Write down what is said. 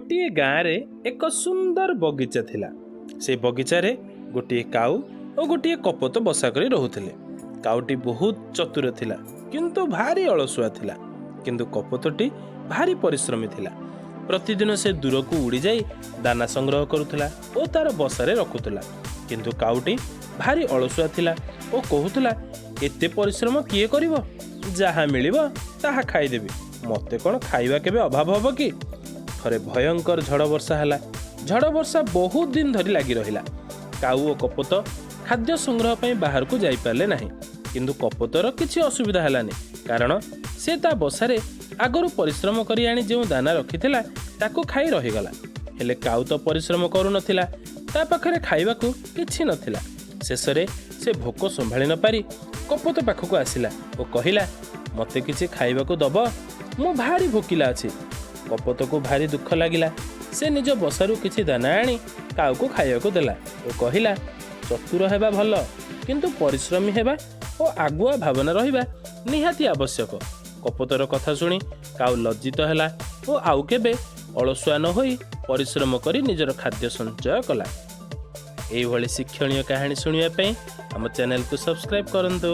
ଗୋଟିଏ ଗାଁରେ ଏକ ସୁନ୍ଦର ବଗିଚା ଥିଲା। ସେ ବଗିଚାରେ ଗୋଟିଏ କାଉ ଓ ଗୋଟିଏ କପୋତ ବସା କରି ରହୁଥିଲେ। କାଉଟି ବହୁତ ଚତୁର ଥିଲା, କିନ୍ତୁ ଭାରି ଅଳସୁଆ ଥିଲା। କିନ୍ତୁ କପୋତଟି ଭାରି ପରିଶ୍ରମୀ ଥିଲା। ପ୍ରତିଦିନ ସେ ଦୂରକୁ ଉଡ଼ିଯାଇ ଦାନା ସଂଗ୍ରହ କରୁଥିଲା ଓ ତାର ବସାରେ ରଖୁଥିଲା। କିନ୍ତୁ କାଉଟି ଭାରି ଅଳସୁଆ ଥିଲା ଓ କହୁଥିଲା, "ଏତେ ପରିଶ୍ରମ କିଏ କରିବ? ଯାହା ମିଳିବ ତାହା ଖାଇଦେବି। ମୋତେ କ'ଣ ଖାଇବା କେବେ ଅଭାବ ହେବ କି?" ଥରେ ଭୟଙ୍କର ଝଡ଼ ବର୍ଷା ହେଲା। ଝଡ଼ ବର୍ଷା ବହୁତ ଦିନ ଧରି ଲାଗି ରହିଲା। କାଉ ଓ କପୋତ ଖାଦ୍ୟ ସଂଗ୍ରହ ପାଇଁ ବାହାରକୁ ଯାଇପାରିଲେ ନାହିଁ। କିନ୍ତୁ କପୋତର କିଛି ଅସୁବିଧା ହେଲାନି, କାରଣ ସେ ତା ବସାରେ ଆଗରୁ ପରିଶ୍ରମ କରି ଆଣି ଯେଉଁ ଦାନା ରଖିଥିଲା, ତାକୁ ଖାଇ ରହିଗଲା। ହେଲେ କାଉ ତ ପରିଶ୍ରମ କରୁନଥିଲା। ତା ପାଖରେ ଖାଇବାକୁ କିଛି ନଥିଲା। ଶେଷରେ ସେ ଭୋକ ସମ୍ଭାଳି ନପାରି କପୋତ ପାଖକୁ ଆସିଲା ଓ କହିଲା, "ମୋତେ କିଛି ଖାଇବାକୁ ଦବ? ମୁଁ ଭାରି ଭୋକିଲା ଅଛି।" କପୋତକୁ ଭାରି ଦୁଃଖ ଲାଗିଲା। ସେ ନିଜ ବସାରୁ କିଛି ଦାନା ଆଣି କାଉକୁ ଖାଇବାକୁ ଦେଲା ଓ କହିଲା, "ଚତୁର ହେବା ଭଲ, କିନ୍ତୁ ପରିଶ୍ରମୀ ହେବା ଓ ଆଗୁଆ ଭାବନା ରହିବା ନିହାତି ଆବଶ୍ୟକ।" କପୋତର କଥା ଶୁଣି କାଉ ଲଜ୍ଜିତ ହେଲା ଓ ଆଉ କେବେ ଅଳସୁଆ ନ ହୋଇ ପରିଶ୍ରମ କରି ନିଜର ଖାଦ୍ୟ ସଞ୍ଚୟ କଲା। ଏଇଭଳି ଶିକ୍ଷଣୀୟ କାହାଣୀ ଶୁଣିବା ପାଇଁ ଆମ ଚ୍ୟାନେଲକୁ ସବସ୍କ୍ରାଇବ୍ କରନ୍ତୁ।